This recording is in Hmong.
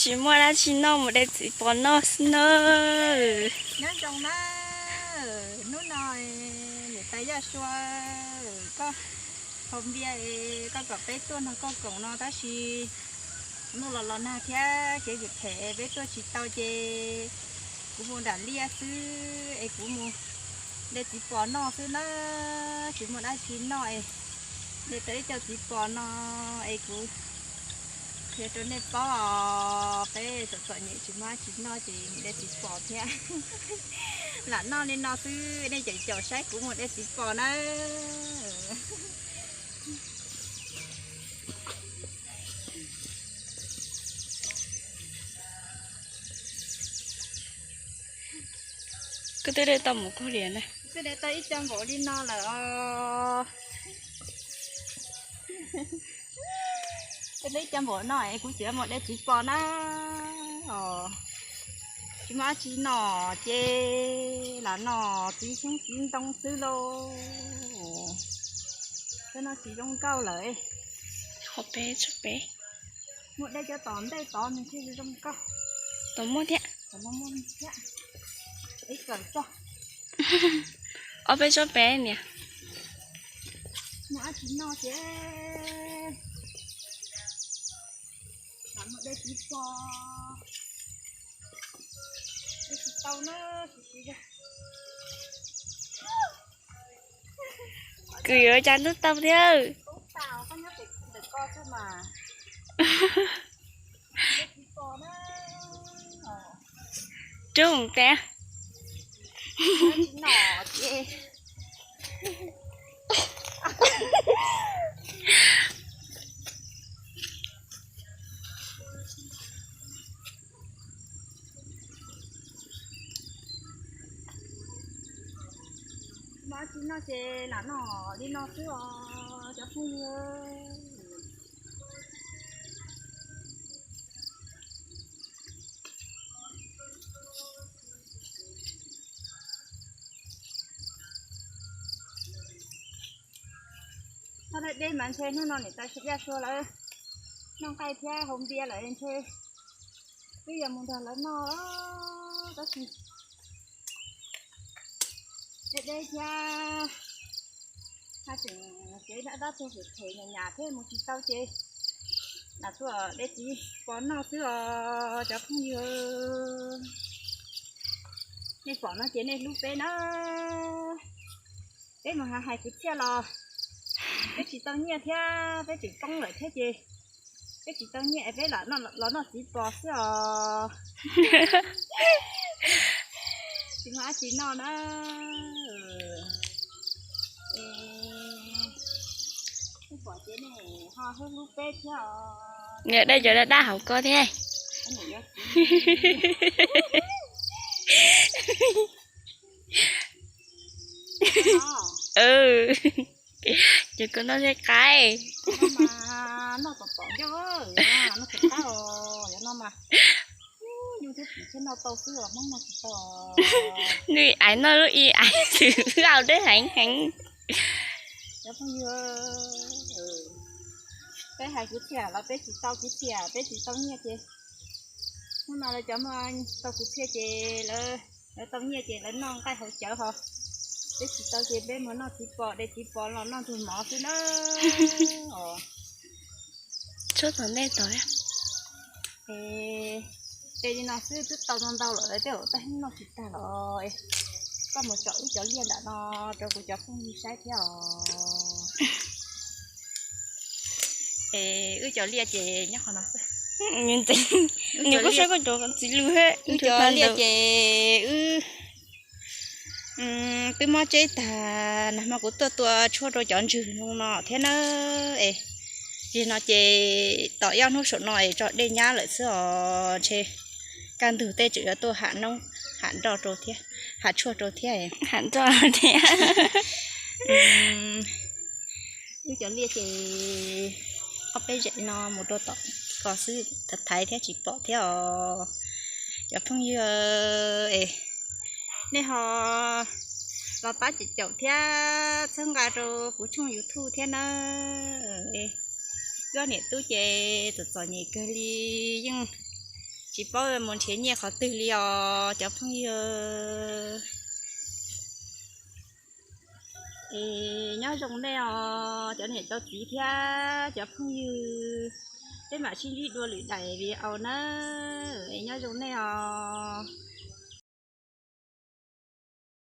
Tsis muaj dab tsi noj, mus de txiv pos noj xwb na. Nyob zoo na, hnub no niam tais Yaj Sua, koj haus npias es koj kom peb tuaj nrog koj koom no tab sis muaj los los nag thiab kev phem phem peb tuaj tsis tau ces kuv mus nram liaj xwb es kuv mus de txiv pos noj xwb na, tsis muaj dab tsi noj es de tau ib co txiv pos no es kuv qhia rau nej paub os, peb txom txom nyem tsis muaj dab tsi noj ces mus de txiv pos thiab. Lam noj li no xwb, nej caum caum saib kuv mus de txiv pos na. Koj twb de tau mus kug liam na. Twb de tau ib co npaum li no lawm os. Twb de ib co npaum no es kuv tseem mus de txiv pos na. Tsis muaj dab tsi noj ces lam noj txiv xyoob txiv ntoo xwb lauj. Twb noj tsis zoo nkauj lawm. Qhov peb tsob peb. Muaj dej cov tom ntej tod nws thiaj zoo nkauj. Tom muaj thiab. Tom muaj muaj thiab. Ib kawm tso. Ob peb tsob peb niam. Muaj dab tsi noj ces lam muaj dej txiv pos. Dej tsis tau na, tsis tsis. Kwv yuav cas ntuj tau thiab. Rub tes. Muaj dab tsi noj ces lam noj li no xwb os cov phooj ywg. Txhob deb deb mas ntshe hnub no niam tais Yaj Sua lawv noj nqaij thiab haus npias lawm ntshe twb yuav mus nrog lawv noj tab sis deb deb thiab. Haj tseem kev dab dab tuag phem phem nyam nyam thiab mus tsis tau ces lam tuaj de txiv pos noj xwb os cov phooj ywg. Nej pom no ces nej hlub peb na. Peb mus hais kwv txhiaj los peb tsis tau nyiaj thiab peb tseem poob lawm thiab ces peb tsis tau nyiaj es peb los noj txiv pos xwb os. Tsis muaj dab tsi noj na. Nej pom ces nej ho hlub hlub peb thiab os. Niam dej cov dab dab hauv ko thiab. Ces koj noj thiaj qaib. Nws ais noj lub ib ais xwb, au deb heev heev. Cov phooj ywg, peb hais kwv txhiaj los peb tsis tau kwv txhiaj, peb tsis tau nyiaj ces hnub no lawv cov muaj tau kwv txhiaj ces lawv tau nyiaj ces lawv noj nqaij haus cawv ho. Peb tsis tau ces peb mus noj txiv pos, de txiv pos los noj ntug mov xwb na. Tshuab tom ntej tod. Es de li no xwb twb tau ntau ntau lawm, tej zaum tej hnub noj tsis tag los koj mus tsom wb cov liaj nram no rau kuv cov phooj ywg saib thiab os. Es wb cov liaj ces nyob qhov no xwb. Nws kuj saib koj cov txiv lws he. Wb cov liaj ces wb twb mob tseb tag, nag hmo kuv tuaj tua tshuaj rau cov ntswg no thiab na. Es nim no ces tom ib hnub saum no es tso dej nyab lawm xwb os, ntshe kaj ntug tej tseem yuav tuaj ham noob ham nroj rau thiab, ham tshuaj rau thiab. Ham nroj thiab. Wb cov liaj ces ob peb zem no mus rau tom ko xwb, thaiv thiab tsis pom thiab os. Cov phooj ywg es nej ho los pab caum caum thiab txhawb nqa rau kuv tshooj YouTube thiab na. Wb niam tub ces txom txom nyem kawg li, yeej Tsis paub mus nrhiav nyiaj qhov twg li os cov phooj ywg. Es nyob zoo nej os cov niam cov txiv thiab cov phooj ywg, peb mam sib ntsib dua lwm daim video nawb, es nyob zoo nej os.